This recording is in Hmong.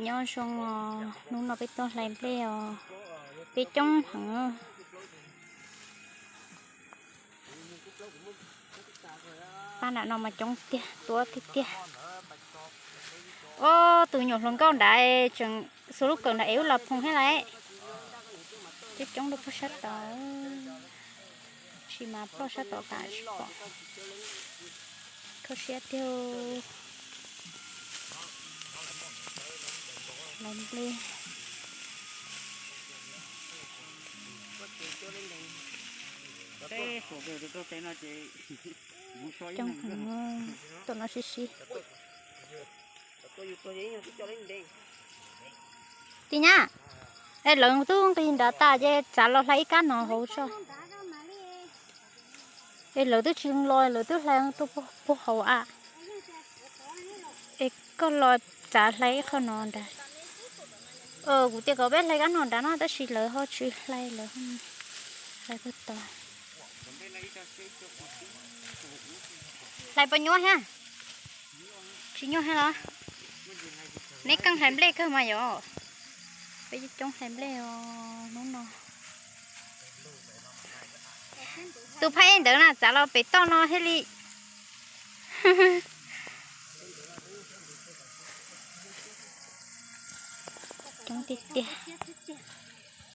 Nyob zoo os, hnub no peb tuaj hlais nplej os, peb coob heev. Pab nram no mas coob tiag, tuab tiag tiag. Ob tug nyuam hluas nkauj nrad tseem xuas lub kawm nrad es wb los phoom thiab lauj. Coob coob rau puag sab tod, tsis mas ploj sab tod kam tsis pom. Kho siab tiag. Hlais nplej. Coob heev, tuaj no sib sib. Tij Nyab, es lawv twb nqis nrad tas ces txav los hlais ib kab no hauv tso. Es lawv twb tsis los, lawv twb hlais tuaj puag hauv a. Es koj los txav hlais ib qho no nrad. Kuv tias kom peb hlais kab no nrad no tab sis lawv ho tsis hlais, lawv hlais puag tod. Hlais puas nyuaj thiab? Tsis nyuaj thiab los? Neb keej hlais nplej kawg mas yom. Peb coob hlais nplej os hnub no. Tus phaj ej ntawd na txav los pem toj no thiaj li. Coob tiag tiag.